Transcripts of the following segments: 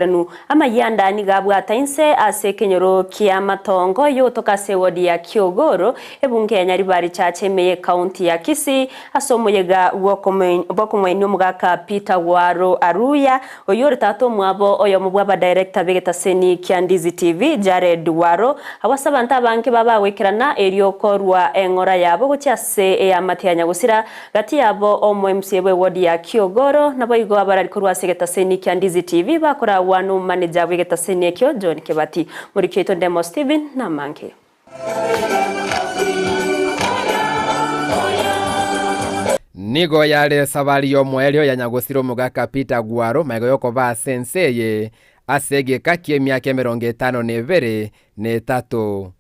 Ranu amayianda nigo abwata inse ase ekenyoro ki'amatongo yogotoka ase ewodi ya Kiogoro, ebunge ya Nyaribari Chache ime y'ecounty ya Kisii, ase omoyega bw'okomoenia omogaka Peter Gwaro Aruya, oyio ore tata omwabo oyomo bw'abadirector b'egetaseni kia Ndizi TV, Jared Gwaro, abwo ase abanto abange babagoikerana erio korua eng'ora yabo gochia ase eamate ya Nyagosira Gati yabo omo-MCA bw'ewodi ya Kiogoro, naboigo abarari korwa ase egetaseni kia Ndizi TV bakoragwa nomomaneja bw'egetaseni ekio John Kebati. Moriki oito Ndemo Stephen namange. Nigo yare esabari y'omoerio ya nyagosira omogaka Peter Gwaro magega y'okoba ase ense eye ase egeka ki'emiaka emerongo etano na ebere, na etato.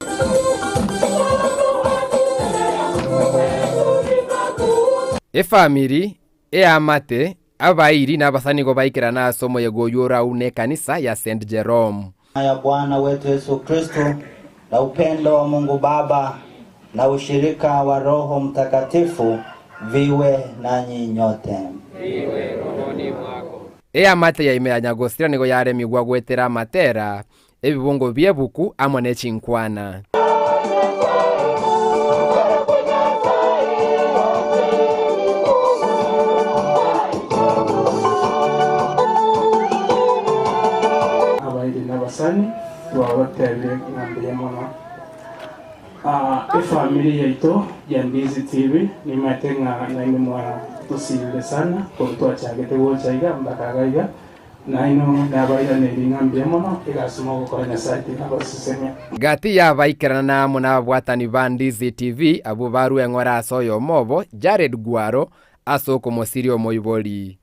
Efamiri, eamate, abairi na abasani nigo baikerana ase omoyega oyio oraune ekanisa ya St. Jerome. Ya Bwana wetu Yesu Kristo, na upendo wa Mungu Baba, na ushirika wa Roho Mtakatifu viwe nanyi nyote. Eamate ya ime ya nyagosira nigo yaremigwa goetera amatera, Ebibungo bi'ebuku amo ne chinkwana. Abairi na abasani twabatebirie ng'a mbuya mono. Efamiri yaito ya Ndizi TV nimaete ng'a nainwe mwatosirire sana korwa twachagete gocha iga mpaka iga iga. Nainwe nabairanerie ng'a mbuya mono, egasi mogokora Nyasae tiga abasesenia. Gati y'abaikerana na amo nababwatani ba Ndizi TV abwo barue eng'ora ase oyomo obo, Jared Gwaro, ase okomosiria omoibori.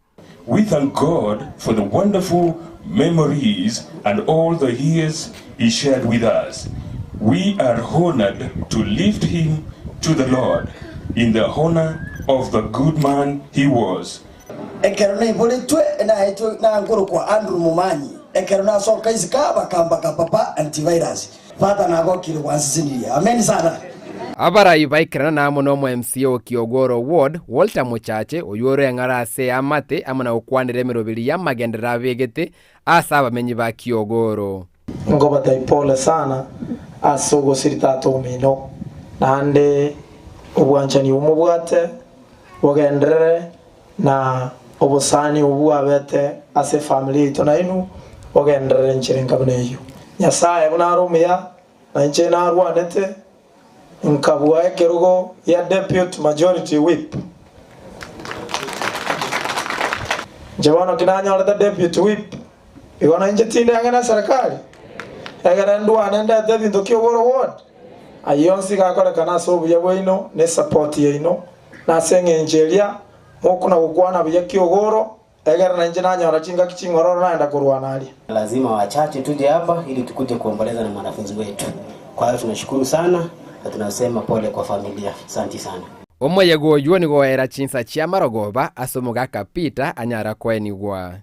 We thank God for the wonderful memories and all the years he shared with us. We are honored to lift him to the Lord in the honor of the good man he was. Ekero naiboretwe naetwe nankorokwa Andrew Momanyi. Ekero nasoka isiko bakambaka Papa Antivirus. Father nagokire gwansesenirie. Amen sana. Abarai baikerana na amo nomo MCA o Kiogoro Ward, Walter Mochache, oyio ore eng'ara ase eamate amo na gokwanera emeroberi y'amagenderero abegete ase abamenyi ba Kiogoro. Nkobatai pole sana ase ogosiri tata omino, naende obwanchani obwo mobwate bogenderere, na obosani obwo bwabete ase efamiri yaito nainwe bogenderere enchera enka buna eyio. Nyasae buna are omuya, na inche narwanete nkabua ekerogo gia Deputy Majority Whip. Inche bono ki nanyorete Deputy Whip, igo nainche tinde ang'e neserekari, egere ndwane ndete ebinto ki'oboro ward. Ayio onsi gakorekana ase obuya bwaino na esapoti yaino, na ase engencho eria mokona gokwana buya ki'ogoro, egere nainche nanyora chingaki ching'ororo naenda korwana aria. Lazima wachache tuje hapa ili tukuje kuomboleza na mwanafunzi wetu. Kwa hayo tunashukuru sana na tunasema pole kwa familia. Asanti sana. Omoyega oyio nigo oera chinsa chi'amarogoba ase omogaka Peter anyara koenigwa.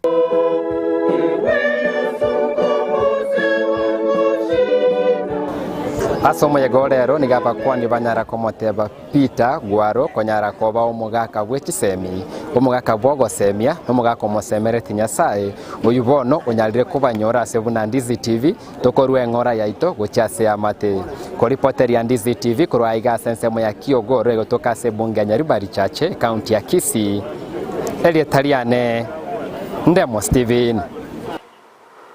Ase omoyega o rero nigo abakuani banyara komoteba Peter Gwaro konyara koba omogaka bwe chisemi, omogaka bw'ogosemia, na omogaka omosemereti Nyasae, oyio bono onyarire kobanyora ase buna Ndizi TV, Tokorua eng'ora yaito gochia ase eamate. Koripoteria Ndizi TV korwa aiga ase ensemo ya Kiogoro egotoka ase ebunge ya Nyaribari Chache, ekaunti ya Kisii. Erieta riane Ndemo Steven.